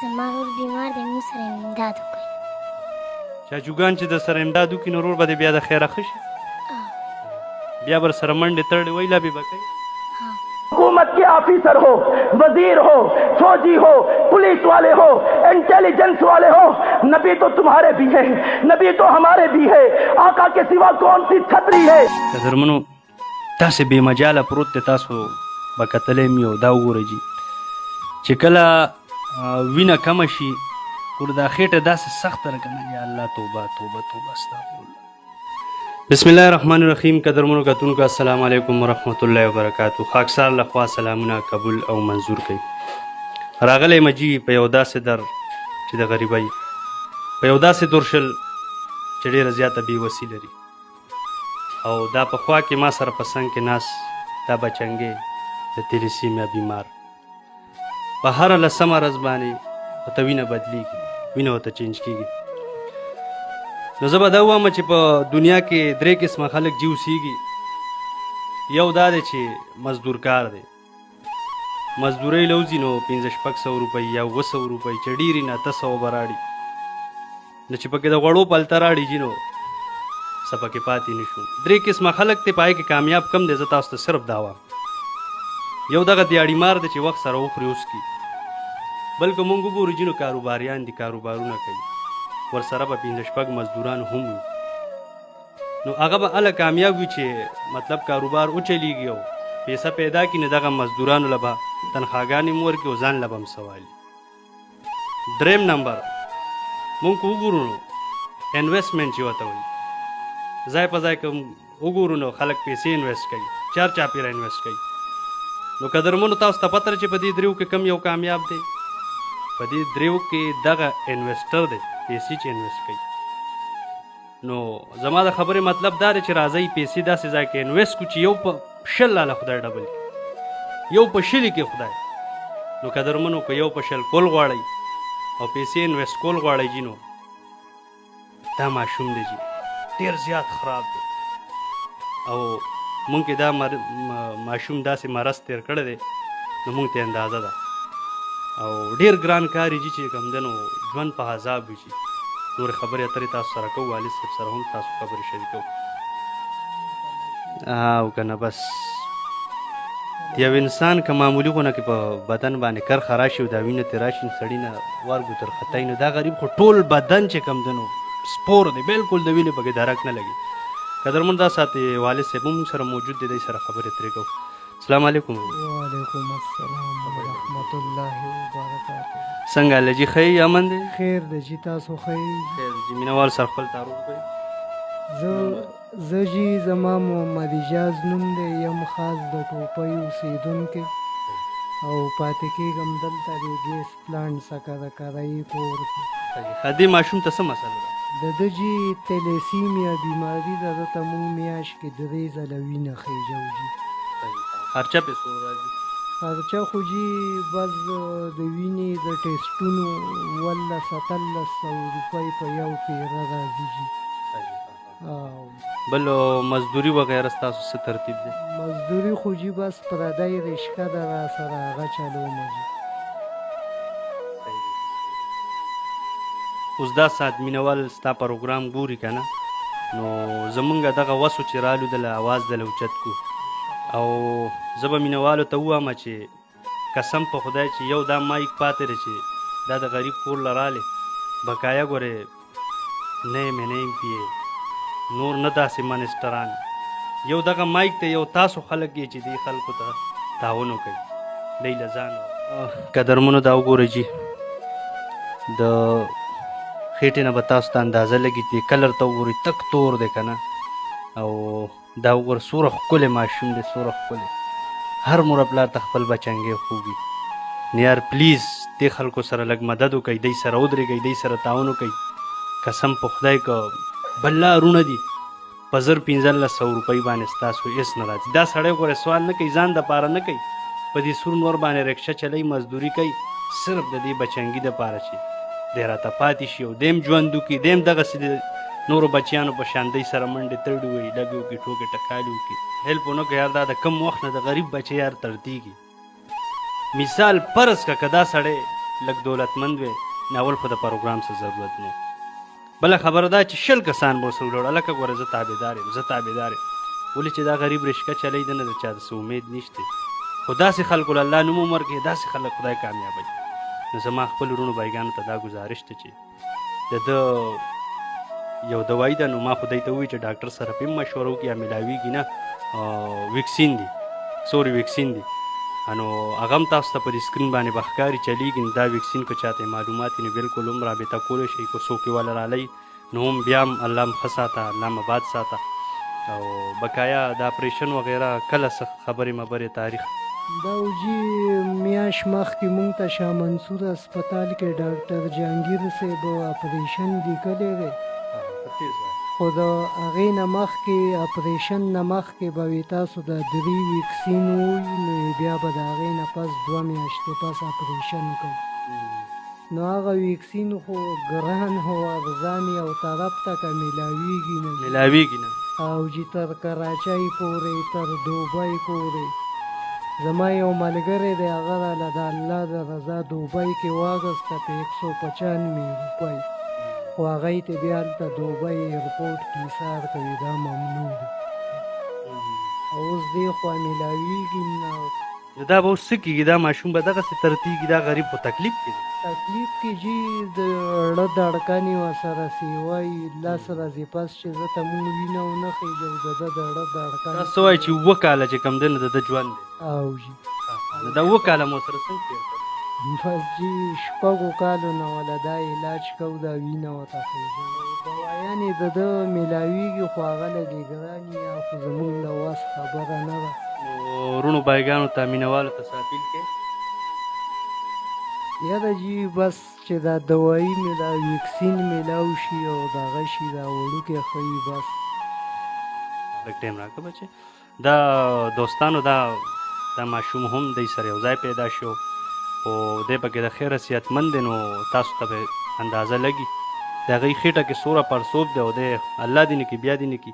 زما ورور بیمار دی، موږ سره امداد وکړئ. چاچوګان چې در سره امداد وکړي نو ورور به دې بیا د خیره ښه شي، بیا به سره منډې تړې وایي لبې به کوي. حکومت کے آفیسر ہو، وزیر ہو، فوجی ہو، پولیس والے ہو، انٹیلیجنس والے ہو، نبی تو تمہارے بھی ہیں، نبی تو ہمارے بھی ہے، آقا کے سوا کون سی چھتری ہے۔ قدرمنو، تاسې بې مجاله پروت دی، تاسو به کتلی هم یو. دا وګورئ جي چې کله وینه کمه شي، ګوره دا خېټه داسې سخته ده که نه. یا الله، توبه توبه توبه، استغفرالله. بسم الله الرحمن الرحیم. قدرمنو کتونکو، السلام علیکم ورحمت الله وبرکاتو. خاکسار لخوا سلامونه قبول او منظور کړئ. راغلی مجي په یو داسې در چې د غریبۍ په یو داسې درشل چې ډېره زیاته بېوسي لري، او دا په خوا کې ما سره په څنګ کې ناست دا بچنګی د تیلیسیمیا بیمار، په هره لسمه ورځ باندې ورته وینه بدلیږي، وینه ورته چینج کیږي. نو زه به دا ووایم چې په دنیا کې درې قسمه خلک جي اوسیږي. یو دا دی چې مزدورکار دی، مزدورۍ له وځي نو 500-600 روپۍ یا 700 روپۍ، چې ډېرې نه 800 به راړي، نو چې پکې د غوړو پلته راړي جي نو څه پکې پاتې نه شو. درې قسمه خلک دی، په هغې کې کامیاب کم دی. زه تاسو ته صرف دا وایم، یو دغه دیاړي مار دی چې وخت سره وخوري وڅکي. بل که مونږ وګورو جي نو کاروباریان دي، کاروبارونه کوي، ورسره به پنځه شپږ مزدوران هم وي، نو هغه به هله کامیاب وي چې مطلب کاروبار وچلیږي او پیسه پیدا کړي، نو دغه مزدورانو له به تنخواګانې هم ورکړي او ځان له به هم څه والي. دریم نمبر مونږ که وګورو نو انویسټمنټ چې ورته وایي، ځای په ځای که وګورو نو خلک پیسې انویسټ کوي، چار چاپېره انویسټ کوي. نو قدرمنو، تاسو ته پته ده چې په دې دریو کې کم یو کامیاب دی؟ په دې دریو کې دغه انویسټر دی، پیسې چې انویسټ کوي. نو زما د خبرې مطلب دا دی چې راځئ پیسې داسې ځای کې انویسټ کړو چې یو په شل لاله خدای ډبل کړي، یو په شلي کې خدای. نو قدرمنو، که یو په شل کول غواړئ او پیسې انویسټ کول غواړئ جي، نو دا ماشوم دی جي ډېر زیات خراب دی، او مونږ کې دا ماشوم داسې مرض تېر کړی دی نو مونږ ته اندازه ده، او ډېر ګران کار یې جي چې کوم دی نو ژوند په عذاب وي جي. نورې خبرې اترې تاسو سره کوو، والد صاحب سره هم تاسو خبرې شریکوو. او که نه بس یو انسان که معمولي غونه کې په بدن باندې کرښه راشي او دا وینه ترې راشي نو سړي نه ورګو تر ختای، نو دا غریب خو ټول بدن چې کوم دی نو سپور دی، بلکل د وینې پکې درک نه لګي. قدرمن، دا ساعت والد صاحب هم موږ سره موجود دی، دی سره خبرې ترې کوو. السلام علیکم. وعلیکم السلام ورحمت الله وبرکاته. څنګه لجی، ښه یې، امن دی؟ خیر دی جی، تاسو ښه یئ؟ خیر دی جی. مینوال سره خپل تعارف وکړئ. زه جی زما محمد اعجاز نوم دی، یم خاص د ټوپۍ اوسېدونکی او پاتې کېږم دلته د ګیس پلانټ څخه د کرایې کور کې. ښه، دې ماشوم ته څه مسله ده؟ د ده جي تلیسیمیا بیماري ده، ده ته موږ میاشت کې درې ځله وینه خېژو جي. خرچه پې څومره راځي؟ خرچه خو جي بس د وینې د ټیسټونو 1700-1800 روپۍ په یو پیره راځي جي. بل مزدوري وغیره ستاسو څه ترتیب دی؟ مزدوري خو جي بس پردی رشکه ده را سره، هغه چلومه جي. اوس دا ساعت مینوال ستا پروګرام ګوري که نه، نو زمونږ دغه وسو چې رالو دله اواز دله اوچت کو، او زه به مینوالو ته ووایم چې قسم په خدای چې یو دا مایک پاتې دی چې دا د غریب کور له رالی، بقایا ګورې نه ایم این ایم پي نور نه داسې منسټران، یو دغه مایک ته یو تاسو خلک یې چې دې خلکو ته تعاون وکړئ، دی له ځان. قدرمنو، دا وګورئ جي د خېټې نه به تاسو ته اندازه لګي، دې کلر ته وګورئ، تک تور دی که نه. او دا وګوره څومره ښکلی ماشوم دی، څومره ښکلی. هر مور پلار ته خپل بچنګی خوږي. نو یار پلیز دې خلکو سره لږ مدد وکړئ، دی سره ودرېږئ، دی سره تعاون وکړئ. قسم په خدای که بلا وروڼه دي، په 1500 روپۍ باندې ستاسو هېڅ نه راځي. دا سړی ګوره سوال نه کوي، ځان دپاره نه کوي، په دې سور نور باندې رکشه چلوي، مزدوري کوي، صرف د دې بچنګي دپاره چې دی راته پاتې شي او دی هم ژوند وکړي، دی هم دغسې د نورو بچیانو په شان دی سره منډې تړي وي، لګې وکړي، ټوکې ټکالې وکړي. هیلپ ونه کړي یار، دا د کم وخت نه د غریب بچی یار تړتېږي. مثال فرض که دا سړی لږ دولتمند وی نو اول خو د پروګرام څه ضرورت نو. بله خبره دا چې 20 کسان به ورسره ولاړ، هلکه ګوره زه تابعدار یم، زه تابعدار یم. ولې چې دا غریب رشکه چلوي، ده نه د چا د څه امید نشته. خو داسې خلکو له الله نوم هم ورکوي، داسې خلک خدای کامیابوي. نو زما خپل وروڼو بایګانو ته دا ګزارش دی چې د ده یو دوایي ده، نو ما خو دی ته وویل چې ډاکټر سره پې هم مشوره وکړي، یا ملاویږي نه، ویکسین دی، سوري ویکسین دی، نو هغه هم تاسو ته په دې سکرین باندې به ښکاري چلیږي. نو دا ویکسین که چاته یې معلومات وي نو بلکل هم رابطه کولی شئ، که څوک یې واله رالی نو هم بیا هم الله هم ښه ساته، الله هم اباد ساته. او بقایا د اپریشن وغیره کله څه خبرې مبرې تاریخ؟ دا جی میاش مخکې مونږ ته شاه منصور هسپتال کې ډاکټر جهانګیر صاحب اپریشن لیکلی دی، خو د هغې نه مخکې اپریشن نه مخکې به وي تاسو د 3 ویکسین ووایي، نو بیا به د هغې نه پس 2 میاشتې پس اپریشن کوو. نو هغه ویکسین خو ګران او ارزان یو طرف ته که میلاویږي نه، میلاویږي نه، او چې تر کراچۍ پورې تر دوبۍ پورې زما یو ملګری دی، هغه راله د الله د رضا دوبۍ کې واغسته په 195 روپۍ، خو هغه یې ته بیا هلته دوبۍ ایرپورټ کې ایسار کوي، دا ممنوع دی. او اوس دې خوا میلاویږي نه. نو دا به اوس څه کېږي؟ دا ماشوم به دغسې ترتېږي، دا غریب خو تکلیف کې دی. تکلیف کې جي د زړه دړکنې ورسره سیوای 10 ورځې پس چې زه ته مونږ وینه ونه خېژو د ده د زړه دړکنې. تاسو وایئ چې 7 کاله چې کوم دی نو د ده ژوند دی. او جي. نو دا 7 کاله مو سره څنګه تېر کړل؟ بس جي 6 کالو نه وله دا علاج کوو، دا وینه ورته خېژو، دوایانې د ده میلاویږي، خو هغه لږې ګرانې یا خو زمونږ د وس خبره نه ده. وروڼو بایګانو ته مینهوالو ته څه اپیل کوې؟ یاره جي بس چې دا دوایي مې دا ویکسین میلاو شي او دغه شي دا وړوکی ښه وي بس. لږ ټایم راکړه بچې. دا دوستانو دا ماشوم هم دی سره یو ځای پیدا شو، خو دی پکې د خیره صحتمند دی، نو تاسو ته به اندازه لګي د هغوی خېټه کې څومره پړسوب دی، او دی الله دې نه کړي بیا دې نه کړي،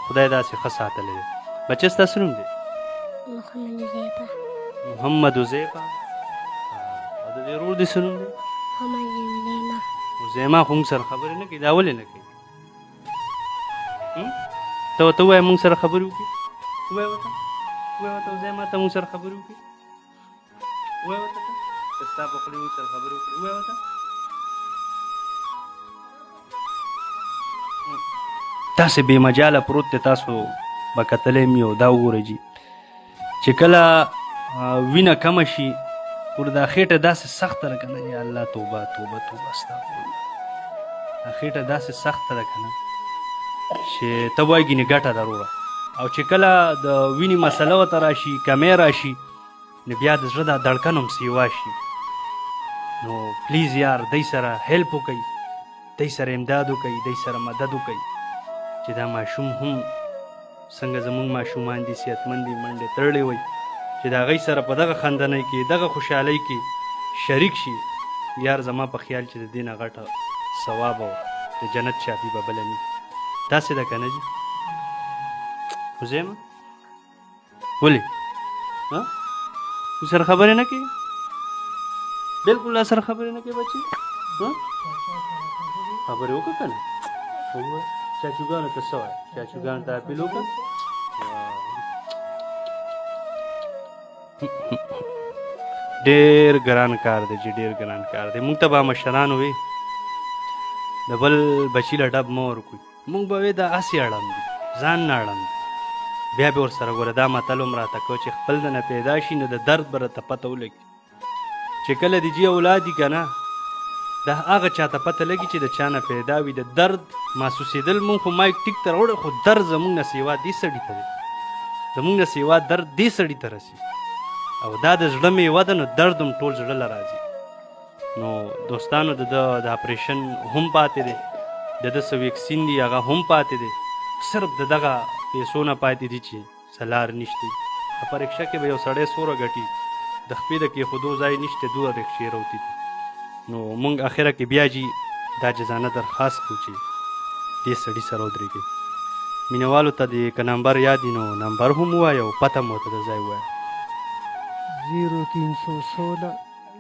خدای داسې ښه ساتلی دی. بچی ستا څه نوم دی؟ محمد حذیفه. محمد حذیفه. او د دې ورور دې څه نوم دی؟ محمد عزیمه. عزیمه خو موږ سره خبرې نه کوي، دا ولې نه کوي؟ ته ورته ووایه موږ سره خبرې وکړي، ووایه ورته، ووایه ورته عزیمه ته موږ سره خبرې وکړي، ووایه ورته ته که ستا په خولې موږ سره خبرې وکړي، ووایه ورته. تاسې بې مجاله پروت دی، تاسو به کتلی هم یو. دا وګورئ جي چې کله وینه کمه شي ګوره دا خېټه داسې سخته ده که نه، یا الله توبه توبه توبه استغفرالله، دا خېټه داسې سخته ده که نه چې ته وایې ګینې ګټه ده وروره. او چې کله د وینې مسله ورته راشي، کمی راشي، نو بیا د زړه دا دړکن هم سیوا شي. نو پلیز یار دی سره هیلپ وکړئ، دی سره امداد وکړئ، دی سره مدد وکړئ چې دا ماشوم هم څنګه زمونږ ماشومان دي صحتمند دي، منډې ترړې وي چې د هغوی سره په دغه خندنۍ کې دغه خوشحالۍ کې شریک شي. یار زما په خیال چې د دې نه غټه ثواب او د جنت چابي به بله نه وي. داسې ده که نه جي حزیمه؟ ولې ها سره خبرې نه کوي؟ بالکل لا سره خبرې نه کوي بچي. ها خبرې وکړه که نه؟ ووایه چاچوګانو ته څه وایې؟ چاچوګانو ته اپیل وکړه. ډېر ګران کار دی چې ډېر ګران کار دی. موږ ته به مشرانو وي د بل بچي له ډب مه ورکوي، موږ به وې دا هسې اړم دي، ځان نه اړم دي. بیا به ورسره ګوره دا متل هم راته کوه چې خپل د نه پیدا شي نو د درد به راته پته ولګي. چې کله د جي اولاد دي که نه دا هغه چاته پته لګي چې د چا نه پیدا وي. د درد محسوسېدل مونږ خو مایک ټیک ته راوړی، خو درد زمونږ نه سیوا دې سړي ته دی، زمونږ نه سیوا درد دې سړي ته رسي، او دا د زړه میوه ده، نو درد هم ټول زړه له راځي. نو دوستانو د ده د اپریشن هم پاتې دی، د ده څه ویکسین دی هغه هم پاتې دی، صرف د دغه پیسو نه پاتې دي چې څه لار نشته. په رکشه کې به یو سړی څوره ګټي، د خپې د کېښودو ځای نشته، دوه رکشې راوتي دي. نو موږ اخره کې بیا جي دا جزانه درخواست کوو چې دې سړي سره ودرېږئ. مینهوالو ته دې که نمبر یاد وي نو نمبر هم ووایه او پته مو ورته د ځای ووایه. 0316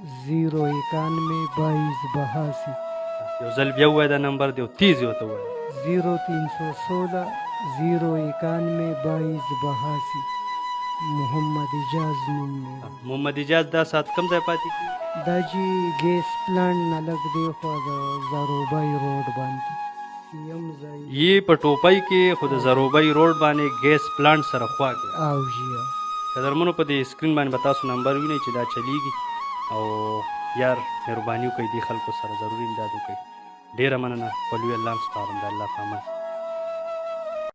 0 91 22 82۔ یو ځل بیا ووایه دا نمبر دی او تیز یې ورته ووایه۔ 0316 091 22 82، محمد اعجاز نوم دی۔ محمد اعجاز دا ساعت کوم ځای پاتې کیږي؟ دا چې ګیس پلانټ نه لږ دی خوا د زاروبای روډ باندې یم ځای۔ یې په ټوپۍ کې خو د زروبۍ روډ باندې ګیس پلانټ سره خوا کې۔ او جی۔ قدرمنو، په دې سکرین باندې به تاسو نمبر وینئ چې دا چلیږي، او یار مهرباني وکړئ، دې خلکو سره ضروري امداد وکړئ۔ ډیره مننه، په لوی الله هم سپارم، د الله په امان۔